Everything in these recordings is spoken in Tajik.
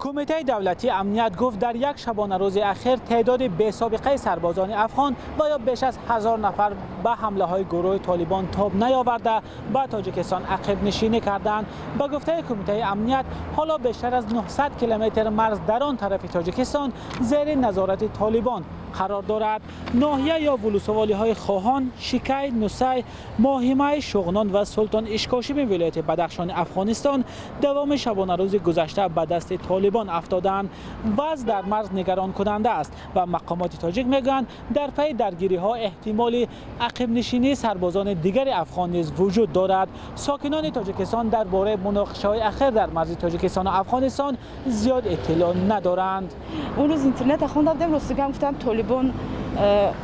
Кумитаи давлатии амният гуфт, дар як шабонарӯзи ахир теъдоди бесобиқаи сарбозони афғон ва ё беш аз 1000 нафар ба ҳамлаҳои гурӯҳи Толибон тоб наёварда, ба Тоҷикистон ақибнишинӣ карданд. Ба гуфтаи Кумитаи амният, ҳоло бештар аз 900 километр марз дар он тарафи Тоҷикистон зери назорати Толибон қарор дорад. Ноҳия ё вулусволиҳои Хоҳон, Шикай, Нусай, Моҳимай, Шуғнон ва Султон Ишкошими вилояти Бадахшони Афғонистон давоми шабонарӯзи гузашта ба дасти Толибон афтоданд. Вазъ дар марз нигаронкунанда аст ва мақомоти тоҷик мегӯянд, дар пайи даргириҳо эҳтимоли ақибнишинии сарбозони дигари афғон низ вуҷуд дорад. Сокинони Тоҷикистон дар бораи муноқишаҳои ахир дар марзи Тоҷикистону Афғонистон зиёд иттилоъ надоранд. Он рӯз интернета хонда будем, ростигам гуфтам, Толибон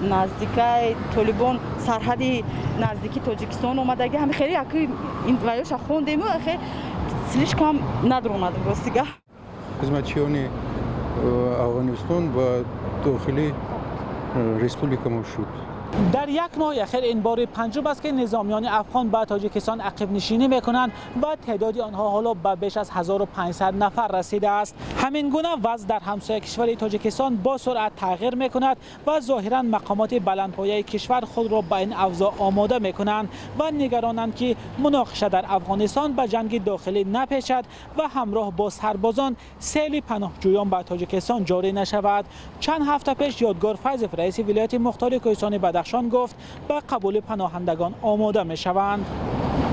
наздикай, Толибон сарҳади наздики Тоҷикистон омадаги, ҳами хеле яки ваёша хондему, хе слишком надромадем, ростига. Хизматчиёни Афғонистон ба дохили республика мо шуд. Дар як моҳи ахир ин бори панҷум аст, ки низомиёни афғон ба Тоҷикистон ақибнишинӣ мекунанд ва теъдоди онҳо ҳоло ба беш аз 1500 нафар расидааст. Ҳамин гуна вазъ дар ҳамсоя кишвари Тоҷикистон бо суръат тағйир мекунад ва зоҳиран мақомоти баландпояи кишвар худро ба ин авзоъ омода мекунанд ва нигаронанд, ки муноқиша дар Афғонистон ба ҷанги дохилӣ напечад ва ҳамроҳ бо сарбозон сели паноҳҷӯён ба Тоҷикистон ҷорӣ нашавад. Чанд ҳафта пеш Ёдгор Файзов, раиси вилояти мухтори Кӯҳистони Бадахшон, гуфт, ба қабули паноҳандагон омода мешаванд.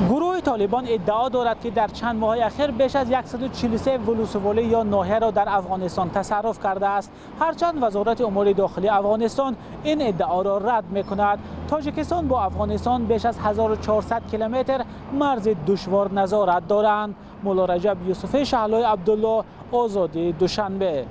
Гурӯҳи Толибон иддао дорад, ки дар чанд моҳи ахир беш аз 143 вулусволӣ ё ноҳияро дар Афғонистон тасарруф кардааст, ҳарчанд Вазорати умури дохилии Афғонистон ин иддаоро рад мекунад. Тоҷикистон бо Афғонистон беш аз 1400 километр марзи душвор назорат доранд. Мулло Раҷаб Юсуфӣ, Шаҳлои Абдулло, Озодӣ, Душанбе.